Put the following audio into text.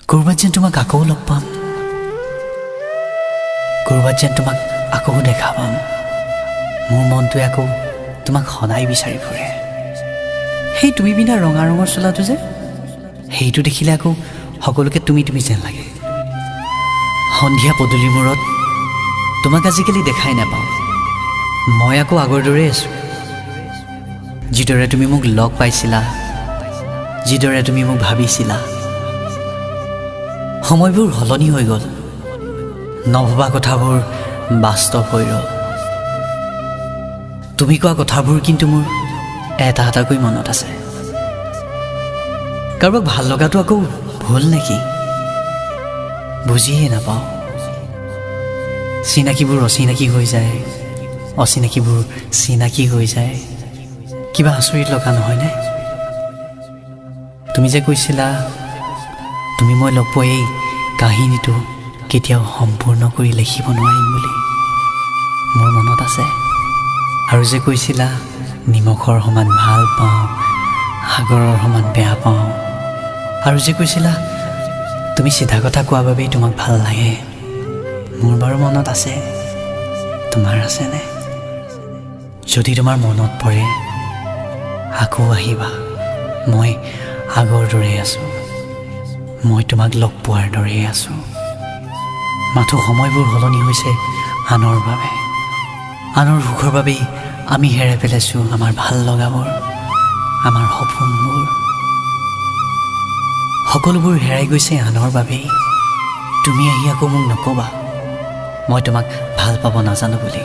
ক'ৰবাত যেন তোমাক আকৌ লগ পাম, ক'ৰবাত যেন তোমাক আকৌ দেখা পাম। মোৰ মনটোৱে আকৌ তোমাক সদায় বিচাৰি ফুৰে। সেই তুমি পিন্ধা ৰঙা ৰঙৰ চোলাটো যে, সেইটো দেখিলে আকৌ সকলোকে তুমি তুমি যেন লাগে। সন্ধিয়া পদূলি মূৰত তোমাক আজিকালি দেখাই নাপাওঁ। মই আকৌ আগৰ দৰেই আছোঁ। যিদৰে তুমি মোক লগ পাইছিলা, যিদৰে তুমি মোক ভাবিছিলা। সময়বোৰ সলনি হৈ গ'ল, নভবা কথাবোৰ বাস্তৱ হৈ ৰ'ল। তুমি কোৱা কথাবোৰ কিন্তু মোৰ এটা এটাকৈ মনত আছে। কাৰোবাক ভাল লগাটো আকৌ ভুল নেকি, বুজিয়ে নাপাওঁ। চিনাকিবোৰ অচিনাকি হৈ যায়, অচিনাকিবোৰ চিনাকি হৈ যায়। কিবা আচৰিত লগা নহয়নে? তুমি যে কৈছিলা, তুমি মই লগ পোৱা এই কাহিনীটো কেতিয়াও সম্পূৰ্ণ কৰি লিখিব নোৱাৰিম বুলি, মোৰ মনত আছে। আৰু যে কৈছিলা, নিমখৰ সমান ভাল পাওঁ, সাগৰৰ সমান বেয়া পাওঁ। আৰু যে কৈছিলা, তুমি চিধা কথা কোৱা বাবেই তোমাক ভাল লাগে, মোৰ বাৰু মনত আছে। তোমাৰ আছেনে? যদি তোমাৰ মনত পৰে, আকৌ আহিবা। মই আগৰ দৰেই আছোঁ, মই তোমাক লগ পোৱাৰ দৰেই আছোঁ। মাথো সময়বোৰ সলনি হৈছে আনৰ বাবে। আনৰ সুখৰ বাবেই আমি হেৰাই পেলাইছোঁ আমাৰ ভাল লগাবোৰ, আমাৰ সপোনবোৰ। সকলোবোৰ হেৰাই গৈছে আনৰ বাবেই। তুমি আহি আকৌ মোক নক'বা মই তোমাক ভাল পাব নাজানো বুলি।